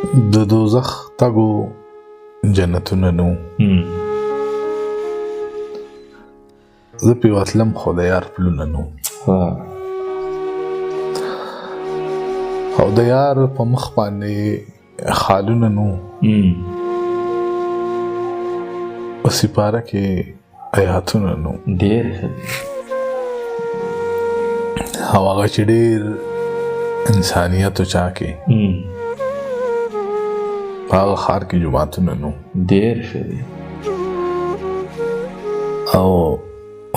د دوزخ تګو جنتونه نو زه پې وتلم خو د یار پلونه نو او د یار په مخ باندې خالونه نو په سپاره کې آیاتونه نو. ډیر ښه. او هغه چې ډیر انسانیت چا کې په هغه ښار کې جوماتونه نو. ډیر ښه دی. او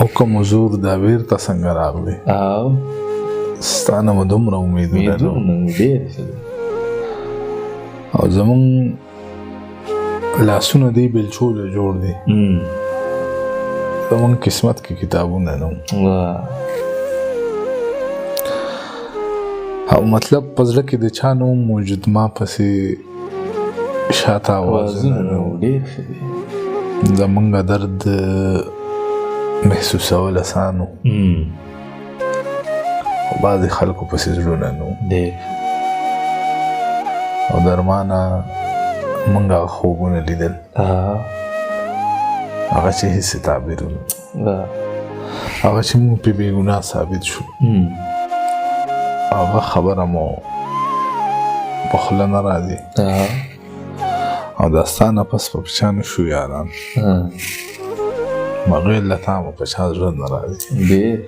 حکم حضور دا بیرته څنګه راغلی او ستا نه مو دومره امیدونه نو. ډیر ښه دی. او زمونږ لاسونه دی بیلچو له جوړ دي، زمونږ قسمت کې کتابونه نو. او مطلب په زړه کې د چا نوم موجود ما پسې شاته اوازونه نو. ډیر ښه دی. زمونږ درد محسوسول اسان و، خو بعضې خلکو پسې زړونه نو. ډیر. او درمانه مونږ هغه خوبونه لیدل، هغه چې هېڅ تعبیر نه، هغه چې مونږ پرې بېګناه ثابت شو، هغه خبره مو په خوله نه راځي. او دا ستا نه پس په چا نه شو یاران، بغیر له تا مو په چا زړه نه راځي. ډیر.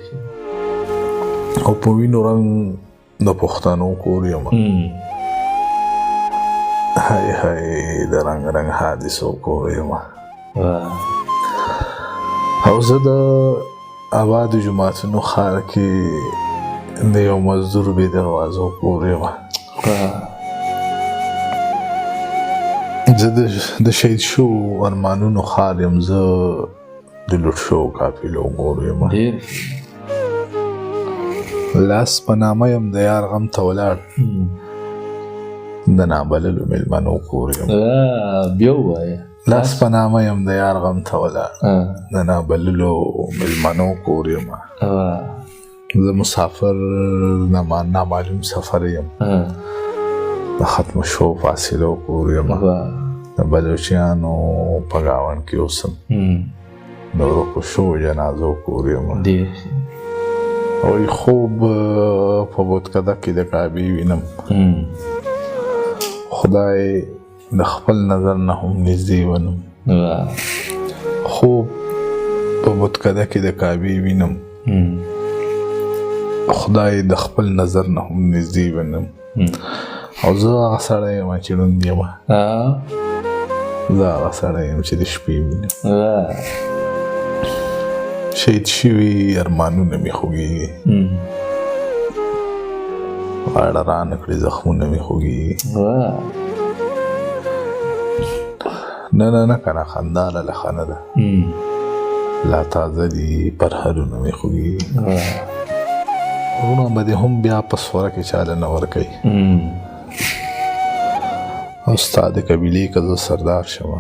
او په وینو رنګ د پښتنو کور یم، های های د رنګ رنګ حادثو کور یم. او زه د آبادو جوماتونو ښار کې د یو مزدور بې دروازو کور یم. زه د شهید شوو ارمانونو ښار یم، زه د لوټ شوو قافلو ګور یم. لاس په نامه یم د یار غم ته ولاړ، د نابللو مېلمنو کور یم. بیا ووایه. لاس په نامه یم د یار غم ته ولاړ، د نابللو مېلمنو کور یم. زه مسافر نامعلوم سفر یم، د ختمو شوو فاصلو کور یم. د بلوچیانو په ګاونډ کې اوسم، د ورکو شوو جنازو کور یم. او خوب په بتکده کې د کعبې وینم، خدای د خپل نظر نه هم نږدې ونم. خوب په بتکده کې د کعبې وینم، خدای د خپل نظر نه هم نږدې ونم. او زه هغه سړی یم چې ړوند یم، زه هغه سړی یم چې د شپې وینم. شهید شوي ارمانونه مې خوږېږي، غاړه رانه کړي زخمونه مې خوږېږي. نه نه نه که نه خندا لاله ښه نه ده، لا تازه دي پرهرونه مې خوږېږي. وروڼه به دې هم بیا په سوره کې چاله نه ورکوي. او ستا د قبیلې که زه سردار شم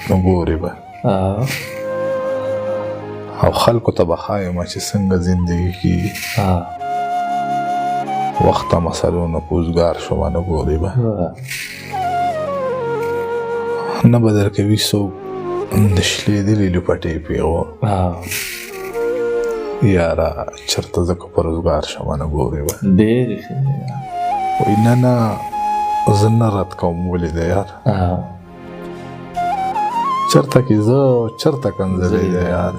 نو ګورې به، او خلکو ته به ښایم چې څنګه زندګي کېږي. وخته مسلو نه کوزګار شوم نو ګورې به، نه به درکوي څوک د شلېدلې لوپټې پېغور. یاره چېرته زه که په روزګار شم نو ګورې به. ډېر ښه. وایي نه نه زه نه رد کوم ولې دی یار، چېرته کې زه چېرته کنځلې دی یار.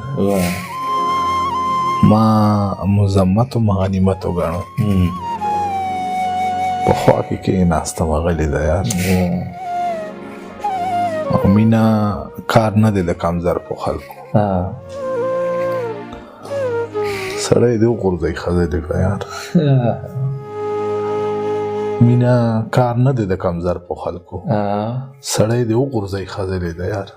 ما مذمت او غنیمت وګڼو، په خوا کې کښېناستم غلی دی یار. او مینه کار نه دی د کمزرپو خلکو، سړی دې وغورځوي ښځه په یار. مینه کار نه دی د کمزرپو خلکو، سړی دې وغورځوي ښځلې د یار.